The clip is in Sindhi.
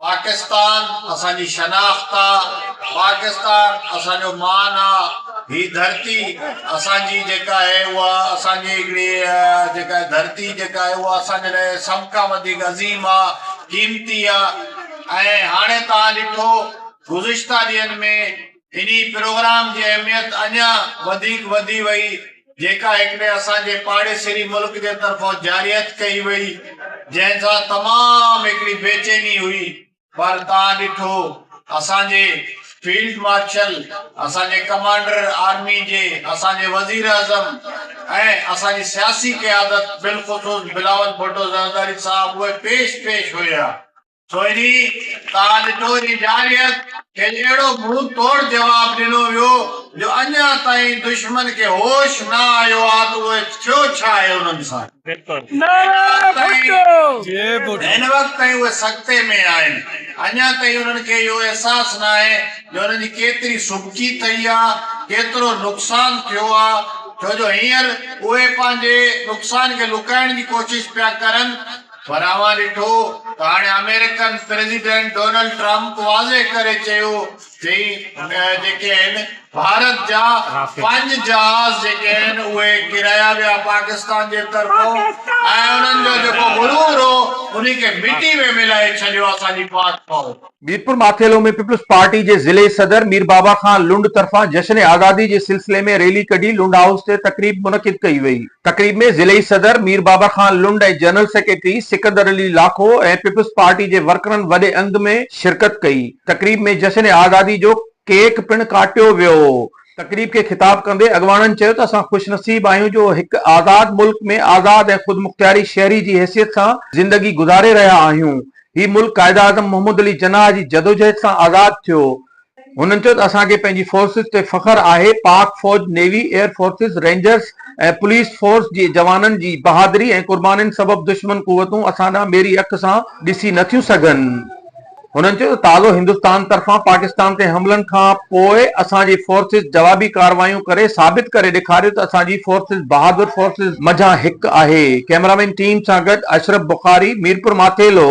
پاڪستان اسان جي شناخت آ، پاڪستان اسان جو مان آ، هي ڌرتي اسان جي جيڪا آهي اها اسان جي هڪڙي جيڪا ڌرتي جيڪا آهي اها اسان جي لاء سڀ کان وڌيڪ عظيم آ، قيمتي آ ۽ هاڻي توهان ڏٺو گذشته ڏينهن ۾ انهي پروگرام جي اهميت اڃا وڌيڪ وڌي وئي جيڪا هڪڙي اسان جي پاڙيسري ملڪ جي طرفان جارحيت ڪئي وئي جنهن سان تمام هڪڙي بيچيني هئي پر توهان ڏٺو اسان جي فيلڊ مارشل اسان جي ڪمانڊر آرمي جي اسان جي وزيراعظم ۽ اسان جي سياسي قيادت بالخصوص بلاول ڀٽو زرداري صاحب اهي پيش پيش هيا. سو انهي تان ڏٺو انهي جارحيت کي اهڙو منهن توڙ جواب ڏنو ويو جو اڃا تائين دشمن کي هوش نه آيو آ ته اهي ٿيو ڇا آهي انهن سان. هن وقت تائين اهي سڪتي ۾ آهن اڃا تائين انهن کي اهو احساس ناهي جو انهن جي ڪيتري سبڪي ٿئي آ ڪيترو نقصان ٿيو آ ڇو جو هينئر اهي پنهنجي نقصان کي لڪائڻ جي ڪوشش پيا ڪرن. پر اوهان ڏٺو ته هاڻي آمريڪن پريزيڊنٽ ڊونلڊ ٽرمپ واضح ڪري چيو چي جيڪي آهن ڀارت جا پنج جهاز جيڪي آهن اهي ڪيرايا ويا پاڪستان جي طرفون ۽ انهن جو جيڪو غرور هو انهي کي مٽي ۾ ملائي ڇڏيو اسان جي پاڪ فوج. ميرپور ماٿيلو ۾ پيپلز پارٽي جي ضلعي صدر مير بابا خان لنڊ طرفان جشن آزادي جي سلسلي ۾ ريلي ڪڍي لنڊ هائوس تي تقريب منعقد ڪئي وئي. تقريب ۾ ضلعي صدر Mir Babar Khan Lund ۽ general secretary Sikandar Ali Lakho ۽ peoples party جي ورڪرن وڏي انگ ۾ شرڪت ڪئي. تقريب ۾ جشن آزادي جو ڪيڪ پڻ ڪاٽيو ويو. تقريب کي خطاب ڪندي اڳواڻن چيو ته اسان خوش نصيب آهيون جو هڪ آزاد ملڪ ۾ آزاد ۽ خودمختياري شهري جي حيثيت سان زندگي گذاري رهيا آهيون. هي ملڪ قائداعظم محمد علي جناح جي جدوجهد سان آزاد ٿيو. هنن چيو ته اسان کي پنهنجي فورسز تي فخر آهي، پاڪ فوج، navy, air forces, rangers ۽ police force جي جوانن جي بهادري ۽ قربانين سبب دشمن قوتون اسان ڏانهن ميري اک سان ڏسي نه ٿيون سگهن. هنن چيو ته تازو هندستان طرفان پاڪستان تي حملن کان پوء اسان جي فورسز جوابي ڪارروايون ڪري ثابت ڪري ڏيکاريو ته اسان جي فورسز بهادر فورسز منجهان هڪ آهي. ڪئميرامين ٽيم سان گڏ اشرف بخاري، ميرپور ماٿيلو.